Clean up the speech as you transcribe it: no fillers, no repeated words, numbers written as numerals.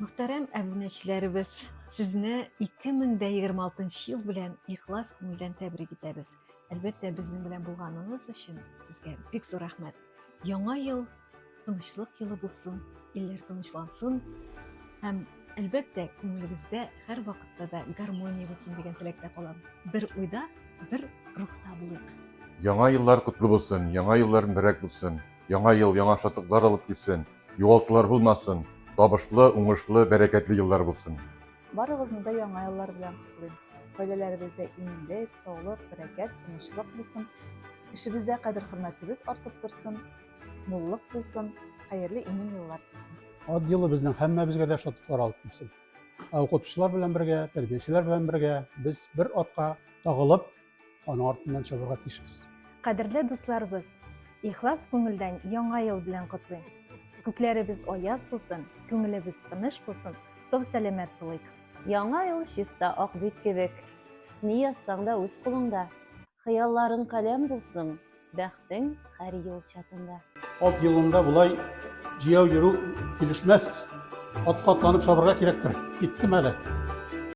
Мөхтәрәм әбүнәчеләребез, сезне 2026 ел белән ихлас күңелдән тәбрик итәбез. Әлбәттә, безнең белән булганыгыз өчен сезгә бик зур рәхмәт. Яңа ел тынычлык елы булсын, илләр тынычлансын һәм әлбәттә, күңелегездә һәрвакытта да гармония булсын дигән теләктә калам. Бер уйда, бер рухта булыйк. Яңа еллар котлы булсын, яңа еллар мөбарәк булсын. Яңа ел яңа шатлыклар алып килсен, югалтулар булмасын, табышлы, уңышлы, бәрәкәтле еллар булсын. Барыгызны да Яңа еллар белән котлыйм. Гаиләләребездә иминлек, саулык, бәрәкәт, тынычлык булсын. Эшебездә кадер-хөрмәтебез артып торсын, муллык булсын, хәерле имин еллар килсен. Ат елы безнең һәммәбезгә дә шатлыклар алып килсен. Ә укытучылар белән бергә, тәрбиячеләр белән бергә без бер атка тагылып, аның артыннан чабырга тиешбез. Кадерле дусларыбыз, ихлас күңелдән Яңа ел белән котлыйм. Күкләребез аяз булсын, күңелебез тыныч булсын, сау-сәламәт булыйк. Яңа ел чиста ак бит кебек. Ни язсаң да үз кулыңда. Хыялларың каләм булсын, бәхтең һәр юл чатында. Ат елында болай җәяү йөрү килешмәс. Атка атланып чабырга кирәктер. Киттем әле.